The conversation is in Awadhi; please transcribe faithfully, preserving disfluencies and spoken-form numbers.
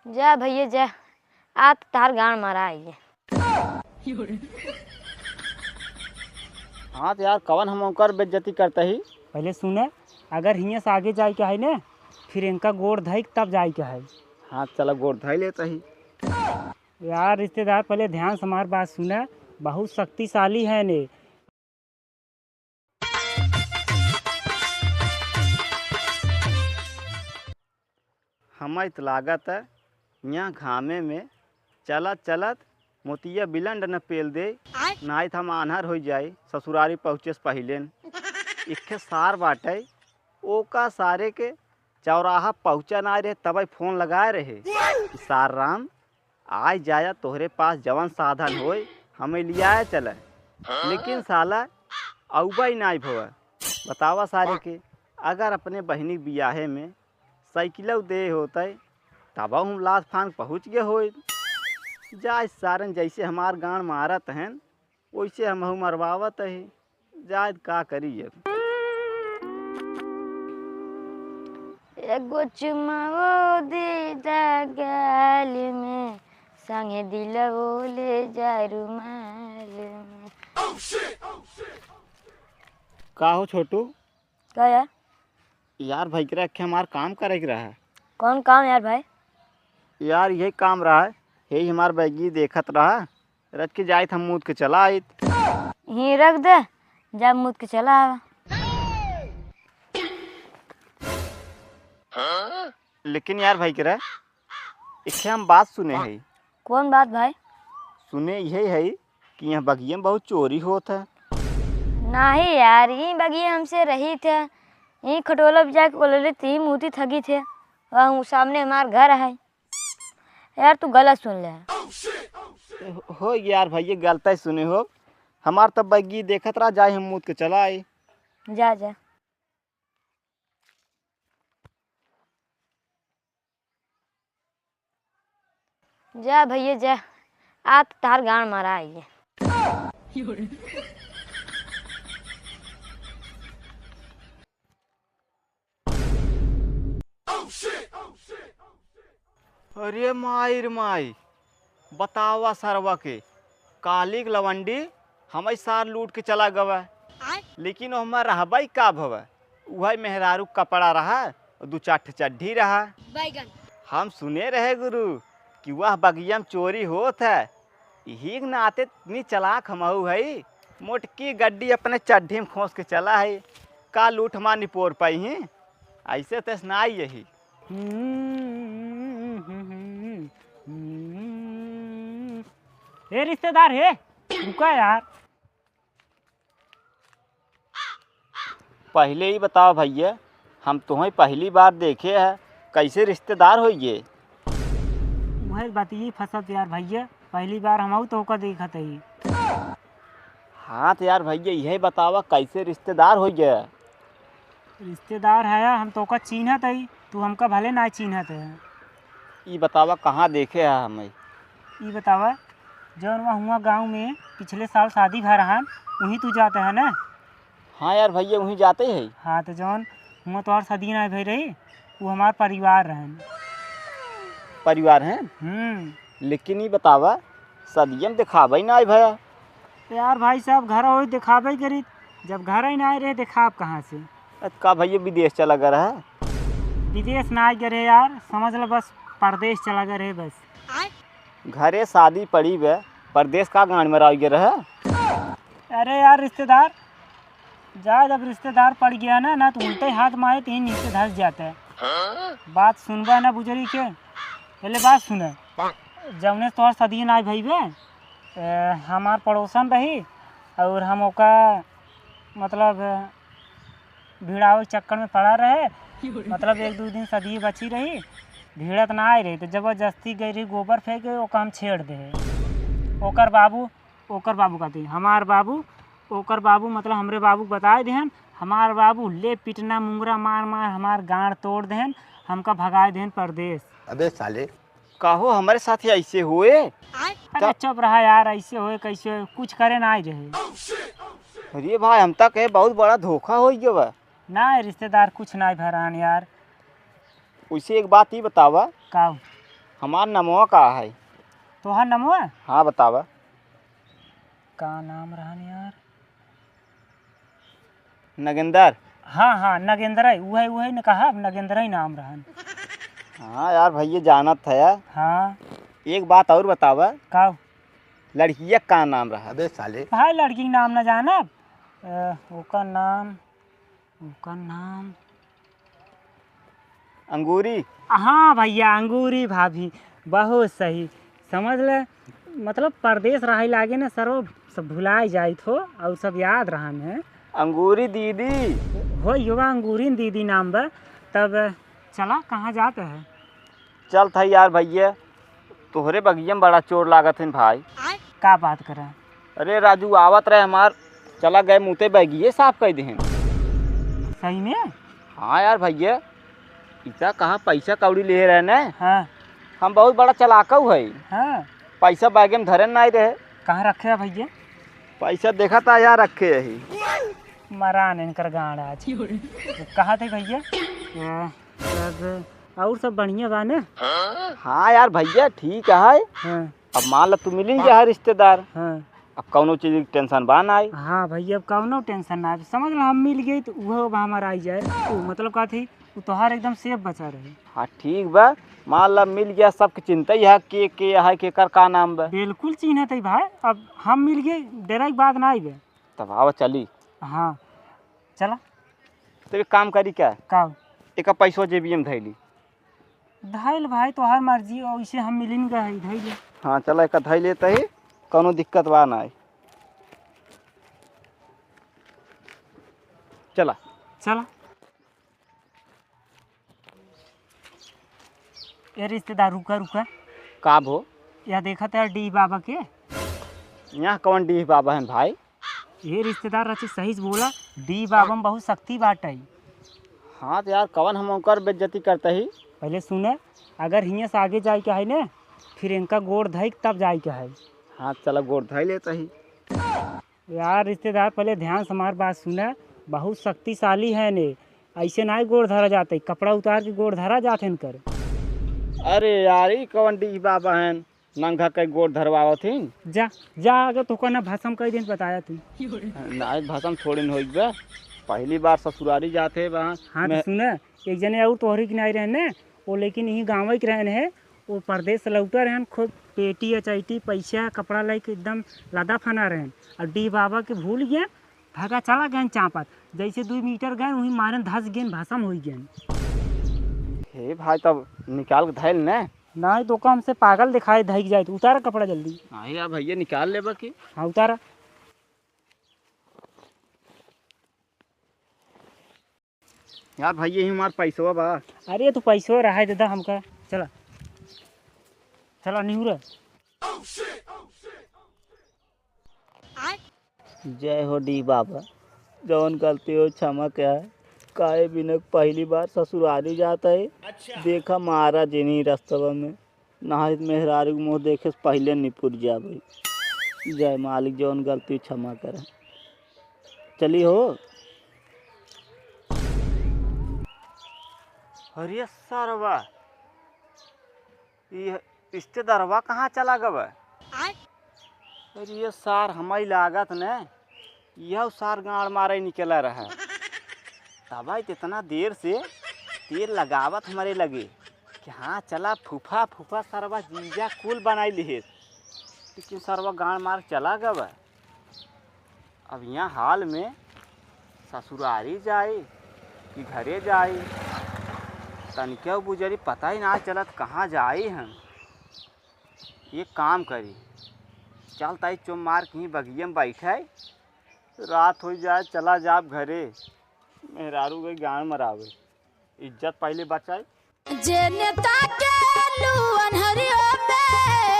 जा भइया जा, आ त तार गांड मारा आइए। हाँ त यार, कवन हम ओकर बेइज्जती करते ही? पहिले सुने, अगर हियाँ से आगे जाए के है ने, फिर इनका गोड़ धइक तब जाए के है। हाँ, चला गोड़ धइ लेते ही। यार रिश्तेदार, पहिले ध्यान से हमार बात सुने, बहुत शक्तिशाली है ने। हमें त लागत है, यहाँ घामे में चलत चलत मोतिया बिलंड न पेल दे, आय। नाहीं त हम आन्हर होइ जाई, ससुरारी पहुँचे से पहिले न। इखे सार बाटे, ओका सारे के चौराहा पहुँचा नाहीं रहे, तबई फोन लगाए रहे कि सार राम, आय जाया तोहरे पास जवन साधन होय, हमें लियाए चले। लेकिन साला अउबई नाहीं भवा। बतावा सारे के, अगर अपने बहिनी के बियाहे में साइकिलउ दे होतै, तबहु हम लास फान पहुँच गए होइत। जाए सारन, जैसे हमार गांड मारत हैं, वैसे हमहू मरवावत ही। जाए का करी अब। एगो चुमाओ दे दा गाल में, संगे दिलवो ले जा रुमाल में। का हो छोटू? का यार? यार भाई, एकरा के हमार काम करे के रहा। कौन काम यार भाई? यार यही काम रहा, यही हमार बैगी देखत रहा, रच के जाइत हम मूत के चला आइत। यहीं रख दे, जा मूत के चला आवा। लेकिन यार भाई, एकरा इखे हम बात सुने हई। कौन बात भाई? सुने यही हई कि यहाँ बगिया में बहुत चोरी होत है। नाहीं यार, ई बगिया हमसे रहित है। ई खटोला पे जाके बोले थे, ई मूती थकी थे। वहाँ सामने हमार घर है। यार तू गलत सुन ले। हो यार भाई, ये गलत ही सुने हो। हमार तब बग्गी देखत रहा, जाए हम मूत के चला आई। जा, जा। जा भैया जा, आ त तार गांड मारा आइए। अरे माई रे माई, बतावा सरवा के, काली के लवंडी हमई सार लूट के चला गवा। आय। लेकिन ओहमा रहबई का भवा? उहई मेहरारू कपड़ा रहा, दू चार ठे चड्ढी रहा। बैगन। हम सुने रहे गुरु कि वह बगिया में चोरी होत है, इही के नाते इतनी चालाक हमहू हई। मोटकी गड्डी अपने चड्ढी में खोस के चला है, का लूट हमार निपोर पाई ही? ऐसे तैस ना आई यही। ए रिश्तेदार, हे, रुका यार। पहिले ई बतावा भैया, हम तोहई पहली बार देखे है, कैसे रिश्तेदार होइए? उहे बात ई फंसत यार भैया, पहली बार हमहू तोहका देखत हई। हाँ त यार भैया, इहे बतावा कैसे रिश्तेदार होइए? रिश्तेदार है, हम तोका चीन्हत हई, तू हमका भले ना चीन्हत है। ई बतावा कहाँ देखे है हमें? ई बतावा, जौन वहाँ हुआ गाँव में पिछले साल शादी भा रहन, वहीं तू जाते है ना? हाँ यार भैया, वहीं जाते है। हाँ, तो जौन हुआ तोहार शादी ना भई रही, वो हमार परिवार रहन। परिवार हैं? हम्म। लेकिन ई बतावा, सदियम देखावे ना आए भया। यार भाई साहब, घर होई देखावे करी, जब घर ही ना आए रहे, देखाब कहाँ से? अत का भैया विदेश चला गया रहा? विदेश ना आए रहे यार, समझ लो बस परदेश चला गया रहे बस। घरे शादी पड़ी बे, परदेश का गांड में रह गया रहा? अरे यार रिश्तेदार, जा जब रिश्तेदार पड़ गया ना, ना तो उल्टे हाथ मारे तो यहीं नीचे धस जाते। बात सुनबा ना बुजरी के, पहले बात सुने। जौने तोहर सदियन आए भई बे, ए, हमार पड़ोसन रही और हम ओका मतलब भिड़ावे के चक्कर में पड़ा रहे। मतलब एक दो दिन सदिये बची रही, भिड़त ना आए रही तो जबरदस्ती गई रही गोबर फेंके, ओका हम छेड़ दे। ओकर बाबू, ओकर बाबू कहते हैं, हमार बाबू, ओकर बाबू मतलब हमरे बाबू के बताए देहन, हमार बाबू ले पिटना मुंगरा मार मार हमार गांड तोड़ देहन, हमका भगाए देहन परदेश। अबे साले। काहो हमरे साथ ही ऐसे हुए? अरे का- चुप रहा यार, ऐसे होए कैसे होए? कुछ करे ना आए रहे। अरे भाई, हम तक है बहुत बड़ा धोखा हो गया बा। ना रिश्तेदार, कुछ ना भरान यार। वैसे एक बात ही बतावा। का? हमार नमवा का है? तोहार नमवा? हाँ, बतावा। का नाम रहन यार? नगेंदर। हाँ, हाँ, नगेंदर है, उहै, उहै न कहा, नगेंदर ही नाम रहन। हाँ यार भैया, जानत है यार। हाँ। एक बात और बतावा। का? लड़किया का नाम रहा? अबे साले। भाई, लड़की के नाम न जानब? अ, ओकर नाम, ओकर नाम अंगूरी। हाँ भैया, अंगूरी भाभी, बहुत सही। समझ ले, मतलब, परदेस रहै लागे न, सरवा सब भुलाइ जाइत हो और सब याद रहन है। अंगूरी दीदी। हो, युवा अंगूरी दीदी नाम बा। तब चला, कहाँ जात है? चलत है यार भैया, तोहरे बगिया में बड़ा चोर लागत है भाई। का बात करा? अरे राजू, आवत रहे हमार, चला गए मुते बगिये साफ कर देहन। सही में? हाँ यार भैया, इतना कहाँ पैसा कौड़ी ले रहे न। हाँ। हम बहुत बड़ा चलाकऊ है। हाँ। पैसा बैगे में धरे नहीं रहे। कहाँ रखे है भैया? पैसा देखा था यार, रखे यही। मरान इनकर गांड आज। कहा थे भैया? अ, तब और सब बढ़िया बा न? हाँ यार भैया, ठीक है। हाँ। अब मान ला तू मिलिन गया है रिश्तेदार। हाँ। अब कौनो चीज की tension बा ना आई। हाँ भैया, अब कौनो tension ना आई। समझ ला, हम मिल गए तो उहो अब हमारा आई जाए। तो मतलब का थी, वो तोहार एकदम safe बचा रहे। हाँ ठीक बा, मान ला मिल गया, सबके चिंता ही है के के है, केकर का नाम बा। बिल्कुल चिन्हत है भाई, अब हम मिल गए, डरा की बात ना आई बे। तब आवा चली। हाँ, चला। तब एक काम करी क्या? का? एक पैसवा जेबिये में धैली। धैल भाई, तोहार मर्जी, वैसे हम मिलिन गए है, धैल। हाँ, चला, एक धैल लेते ही, कौनो दिक्कत बा ना है। चला। चला। ए रिश्तेदार, रुका, रुका। का भो? या देखा था डीह बाबा के? यहाँ कौन डीह बाबा हैं भाई? ये रिश्तेदार, रची सही से बोला, डीह बाबा में बहुत शक्ति बाटै। हाँ तो यार, कौन हम उनकर बेइज्जती करते ही? पहले सुने, अगर हियाँ से आगे जाए के है ने, फिर इनका गोड़ धई के तब जाए के है। हाँ, चला गोड़ धई लेते ही। यार रिश्तेदार, पहले ध्यान से हमार बात सुना, बहुत शक्तिशाली है ने, ऐसे नाहीं गोड़ धरा जाते, कपड़ा उतार के गोड़ धरा जाते इनकर। अरे यार, ई कौन डीह बाबा हैं, नंगा के गोड़ धरवावत ही? जा, जा, अगर तोका ना भसम कई दिन बताया तू। नाहीं, भसम थोड़ी न होई बे, पहली बार ससुरारी जाते बा। हाँ, तो मैं सुना, एक जने और तोहरी के नाई रहन ने, वो लेकिन यही गाँव के रहन है, वो परदेस से लौटा रहन, खूब पेटी अचैटी, पैसा, कपड़ा लेके एकदम लदा फना रहन। और डीह बाबा के भूल गए, भागा चला गए चापत। जैसे दुई मीटर गए, वहीं मारन धस गए, भसम हो गए। हे भाई, तब निकाल के धैल ने। नाहीं तो का हमसे पागल दिखाई धई जाए, तो उतारा कपड़ा जल्दी। हाँ यार भैया, निकाल लेबा की। हाँ, उतारा। यार भैया, ही हमार पैसवा बा। अरे, तू पैसवा रहा दे दा हमका। चला, चला, निहुरा। जय हो डीह बाबा, जौन गलती हो क्षमा करा। काहे बिना पहली बार ससुरारी जात है। अच्छा। देखा मारा जिन्हीं रस्तवा में। नाहीं त मेहरारू के मुँह देखे से पहिले निपुट जाबे। जय मालिक, जौन गलती क्षमा करा। चली हो। अरे सरवा, ये रिश्तेदारवा कहाँ चला गवा? अरे ये सार हमई लागत न, यह सार गाड़ मारे निकला रहा। तब इतना देर से तेल लगावत हमरे लगे कि हाँ चला फूफा, फूफा सरवा जीजा कुल बनाई लिहे, लेकिन सरवा गाड़ मार चला गवा। अब यहाँ हाल में ससुरारी जाई कि घरे जाई, तनिको बुझरी पता ही ना चलत कहाँ जाई हम। एक काम करी, चल ताई चुम मार के ही बगिया में बैठे, रात हो जाए चला जाब घरे, मेहरारू के गाड़ मरावे, इज्जत पहले बचाई। जेने ताकेलू अन्हरियो में,